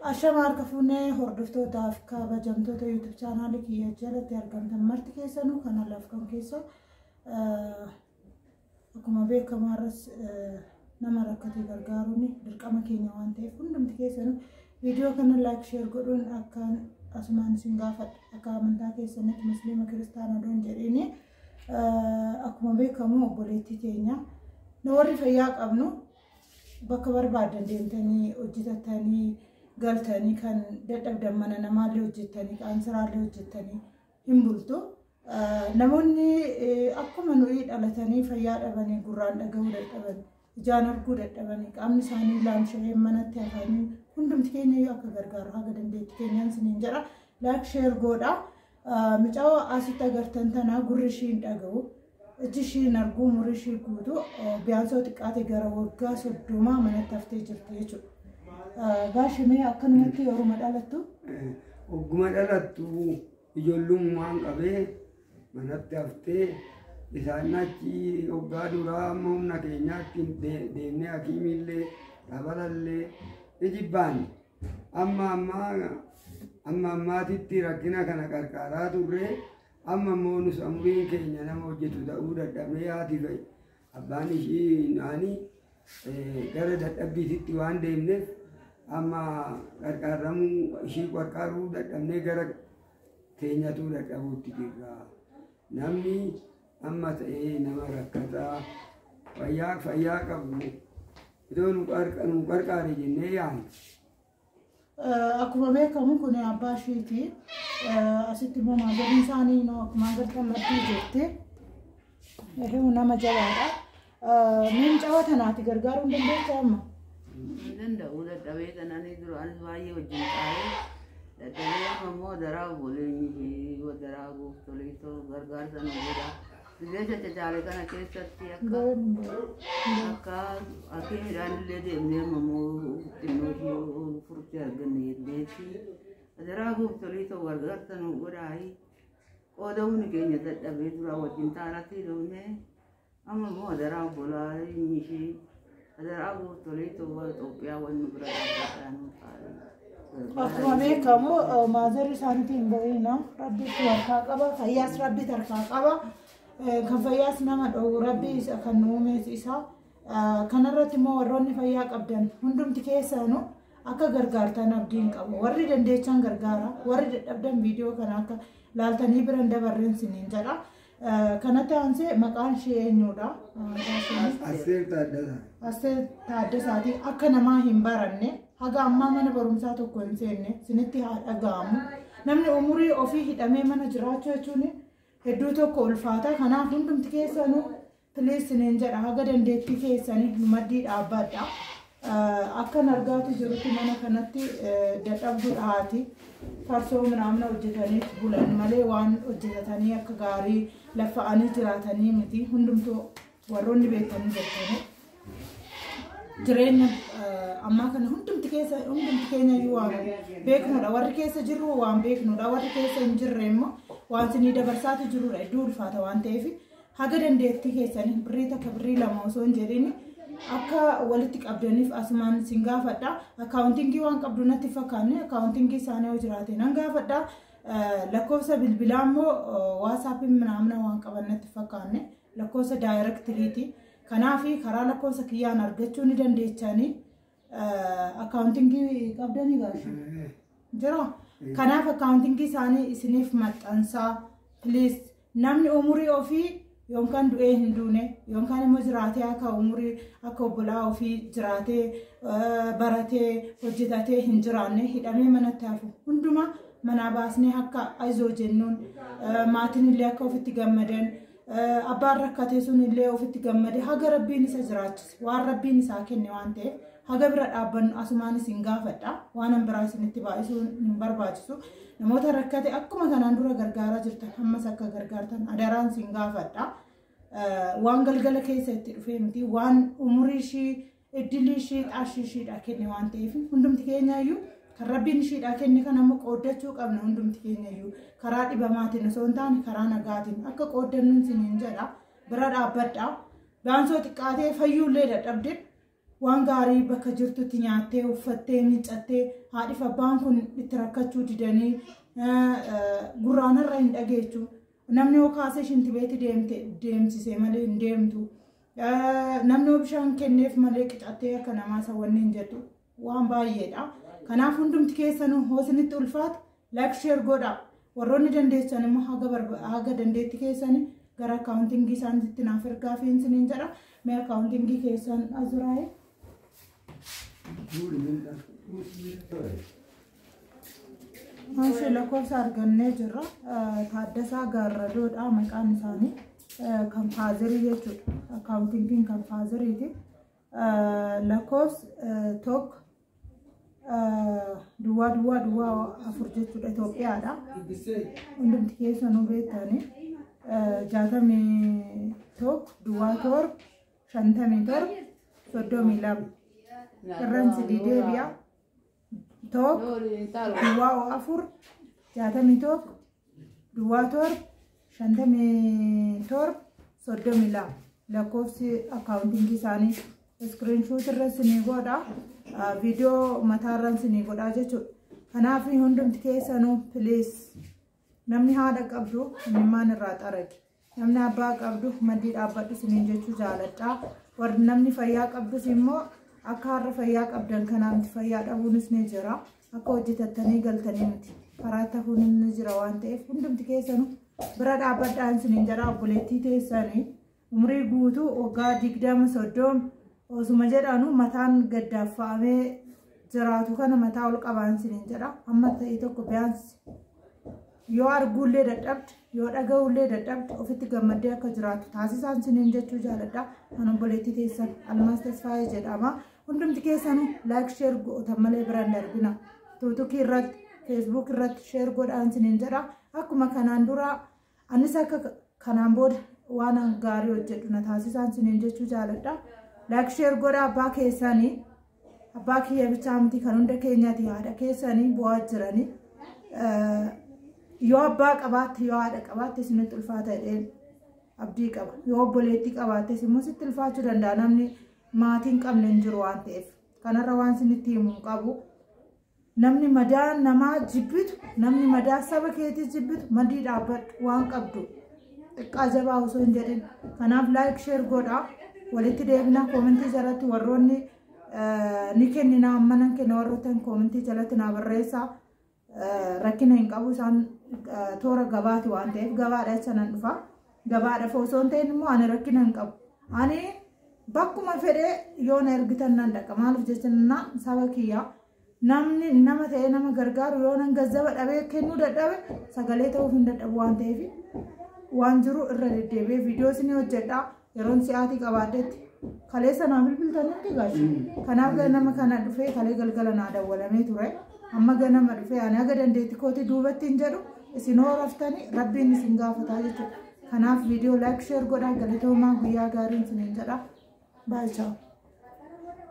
Ashama harka fuunee hordoftootaaf kabajamtoota YouTube chaanaalii kiyya jalatti argamtan marti keessanuu kan alaaf kan keessa, akkuma beekamu har'as nama rakkate gargaaruun dirqama keenya waan ta'eef, hundumti keessanuu viidiyoo kana like, share godhuun akka asumaan isin gaafadha. Akka amantaa keessanitti, Musliima, Kiristaana odoon jedhiini, akkuma beekamu obboleettii teenya nu warri fayyaa qabnu bakka barbaadan deemtanii hojjetatanii galtanii, kan dadhabdan mana namaallee hojjettanii, qaansiraallee hojjettanii hin bultu. Namoonni akkuma nuyi dhalatanii fayyaa dhabanii, gurraan dhagahuu dadhaban, ijaan arguu dadhabanii, qaamni isaanii laamsha'ee manatti hafanii, hundumti keenya iyyuu akka gargaaru haga dandeetti keenyaan isiniin jedha. Like, share godha. Mucaa asitti agartan tanaa gurri ishii hin dhagahu. Iji ishii hin argu, umurii ishii guutuu biyaansoo xiqqaate gara waggaa 30 manatti haftee jirti jechuudha. Gaashimee akkanumatti yeruma dhalattu? Ogguma dhalattu ijoollummaan qabee manatti haftee, isaan achi waggaa duraa amma humna keenyaatti deemnee hakiimiillee dhabalallee ijibbaanne. Amma amma amma ammaatitti rakkina kana qarqaaraa turre. Amma immoo nus umriin keenya nama hojjetu ta'uu dadhabnee, haati fa'i abbaan ishii naanii gara dadhabbiititti waan deemneef, amma qarqaaramuu ishii qarqaaruu dadhabnee gara keenyatuu dadhabuutti jirra. Namni amma ta'ee nama rakkataa fayyaa qabu itoo nu qarqaare jennee yaadna. Akkuma beekamu kun abbaa ishiiti. Asitti immoo maazariin isaanii akkuma agartan maddii jirti. Nama jabaadha. Mee mucaa tanaati gargaaruu hin dandeessu amma? Hin danda'u, dadhabee kananii duraanis baay'ee wajjin taa'ee dadhabee, amma immoo daraa obboleeyyi daraa gooftolii gargaarsa nu godha. Biyya cacaale kana keessatti akka hakiimiidhaan illee deemnee, amma immoo xinnoo ishee furtee arganne jenneetti, daraa gooftolii ta'u gargaarsa nu godhaayi. Qooda humni keenya dadhabee dura wajjin taaratti dhufnee, amma immoo daraa obbolaa ishee daraa gooftolii ta'u Itoophiyaa wanni bira dhaabbataa nu taa'e. Akkuma beekamu maazarri isaaniitiin bo'ina Rabbitti harkaa qaba, fayyaas Rabbitti harkaa qaba. Kan fayyaas nama dhoowwu Rabbi isa kan nu uumes isa. Kanarratti immoo warroonni fayyaa qabdan hundumti keessanuu akka gargaartan abdiin qabu. Warri dandeechan gargaara, warri dadhabdan viidiyoo kana akka laaltanii biran dabarreen siniin jedha. Kanatti aansee maqaan ishee eenyudha? Asteer Taaddasaa. Asteer Taaddasaati. Akka namaa hin baranne, haga ammaa mana barumsaa tokko hin seenne, sinitti haa dhaga'amu. Namni umurii ofii hidhamee mana jiraachuu jechuun hedduu tokko ulfaata. Kanaaf hundumti keessanuu please siniin jedha, haga dandeettii keessanii maddii dhaabbadha. Akkan argaatu jirutti mana kanatti dadhabduudha haati. Farsoo minaamna hojjetanii bulan malee waan hojjetatanii akka gaarii laffa'anii jiraatanii miti. Hundumtuu warroonni beektanii jirtanii. Jireenya ammaa kana hundumti keessa, hundumti keenya iyyuu waan beeknudha. Warri keessa jirru waan beeknudha. Warri keessa hin jirre immoo waan isinii dabarsaatu jirudha. Iddoo ulfaata waan ta'eef, haga dandeettii keessanii birrii 1, birrii 2 osoo hin jedhin akka walitti qabdaniif asumaan isin gaafadha. Accountingii waan qabdu natti fakkaanne, accountingii isaanii yoo jiraate nan gaafadha. Lakkoofsa bilbilaa immoo WhatsAppiin minaamna waan qaban natti fakkaanne, lakkoofsa directlyiti. Kanaaf karaa lakkoofsa kiyyaan argachuu ni dandeechanii. Accountingii qabdanii gaashu? Jira. Kanaaf accountingii isaanii isiniif maxxansaa, please. Namni umurii ofii yookaan du'ee hin duune, yookaan immoo jiraatee akka umurii akka obbolaa ofii jiraatee, baratee, hojjetatee hin jiraanne, hidhamee manatti hafu hundumaa manaa baasnee akka ayizoo jennuun, maatiin illee akka ofitti gammadan, abbaan rakkate sun illee ofitti gammade, haga Rabbiin isa jiraachise waan Rabbiin isaa kenne waan ta'eef, haga bira dhaabbannu asumaan isin gaafadha. Waan an biraa isinitti baay'isuu hin barbaachisu. Namoota rakkate akkuma kanaan dura gargaaraa jirtan ammas akka gargaartan adaraan isin gaafadha. Waan galgala keessa itti dhufee miti, waan umurii ishii, iddilii ishii, xaashii ishiidha kenne waan ta'eef, hundumti keenya iyyuu kan Rabbiin ishiidha kenne kan ammoo qooddachuu qabna. Hundumti keenya iyyuu karaa dhibamaatiin osoo hin taane karaa nagaatiin akka qooddannuun isiniin jedha. Bira dhaabbadha. Baansoo xiqqaatee fayyuullee dadhabde. Waan gaarii bakka jirtutti nyaattee uffattee miiccattee haadhiif abbaan kun itti rakkachuu didanii gurraanarra hin dhageechu. Namni yoo kaasee shintibeetti deemsise malee hin deemtu. Namni yoo bishaan kenneef malee qicattee akka namaa isa wanni hin jettu waan baay'eedha. Kanaaf hundumti keessanuu hoo isinitti ulfaate like share godhaa. Warroonni dandeessan immoo haga dandeetti keessanii gara akkaawuntingii isaaniitti naaf ergaa fi isiniin jedha. Mee akkaawuntingii keessan azuraa'e. Maashee lakkoofsa argannee jirra. Taaddasaa Gaarradoodha maqaan isaanii. Kan faazarii jechuudha. Akkaawuntingiin kan faazariiti. Lakkoofsa 1 duwwaa duwwaa duwwaa 4 jechuudha Itoophiyaadha. Hundumti keessanuu beektanii 61 07 57 32 irraan sidii deebi'a. 1 duwwaa 4 61 07 57 32 lakkoofsi akkaawuntingii isaanii iskiriinshoot irra isinii godha. Viidiyoo mataarra isinii godha jechuudha. Kanaaf hundumti keessanuu piliis namni haadha qabdu imimmaan irraa xaragi. Namni abbaa qabdu maddii dhaabbadhu isiniin jechuu jaaladha. Warri namni fayyaa qabdus immoo akka har'a fayyaa qabdan kanaa miti fayyaa dhabuunis ni jira. Akka hojjetattanii galtanii miti. Karaa tafuun ni jira waan ta'eef hundumti keessanuu bira dhaabbadhaan isiniin jedha. Obboleettii teessanii umrii guutuu waggaa 20 30 osuma jedhanu mataan gaddaaffamee jiraatu kana mataa ol qabaan isiniin jedha. Amma ta'e tokko biyaansi yoo arguullee dadhabde yoo dhaga'ullee dadhabde ofitti gammaddee akka jiraatu taasisaan isiniin jechuu jaaladha. Kan obboleettii teessan Almaas Tasfaayee jedhama. Hundumti keessanuu laayik sheer gootan malee bira hin darbina. Tuutukii irratti feesbuuk irratti sheer godhaan isiniin jedha. Akkuma kanaan dura anis akka kanaan booda waan gaarii hojjedhu na taasisaan isiniin jechuu jaaladha. Laayik sheer godhaa abbaa keessanii abbaa kiyya bichaa miti kan hunda keenyaati haadha keessanii bu'aa jiranii. Yoo abbaa qabaatte yoo haadha qabaatte isinitti ulfaata jedheen abdii qaba. Yoo obboleettii qabaattes immoo sitti ulfaachuu danda'a namni maatii hin qabne hin jiru waan ta'eef. Kanarra waan isinitti himu hin qabu. Namni madaa namaa jibbitu namni madaa saba keetii jibbitu maddii dhaabbadhu waan qabdu xiqqaa jabaa osoo hin jedhin. Kanaaf laayik sheer godhaa. Walitti deebina koomentii jalatti warroonni ni kennina amma nan kenna warroota koomentii jalatti naa barreessaa. Rakkina hin qabu isaan toora gabaati waan ta'eef gabaadha jecha nan dhufa. Gabaadhaaf osoo hin ta'in immoo ani rakkina hin qabu. Ani bakkuma fedhee yoo na ergitan nan dhaqa. Maaliif jecha saba kiyyaa namni nama ta'ee nama gargaaru yoo nan gazzaba dhabee kennuu dadhabe sagalee ta'uuf hin dadhabu waan ta'eef waan jiru irra deddeebi'ee viidiyoo isinii hojjedha. Yeroon si'aatii qabaadhetti kaleessa naa bilbiltanitti gaashi. Kanaaf ganama kana dhufee kalee galgala naa dawwalamee ture. Amma ganama dhufee ani haga dandeetti kooti duubatti hin jedhu isin horaftanii rabbiin isin gaafataa jechuudha. Kanaaf viidiyoo laayik sheer godhaa galatoomaa guyyaa gaariin isiniin jedha. Baay'ee.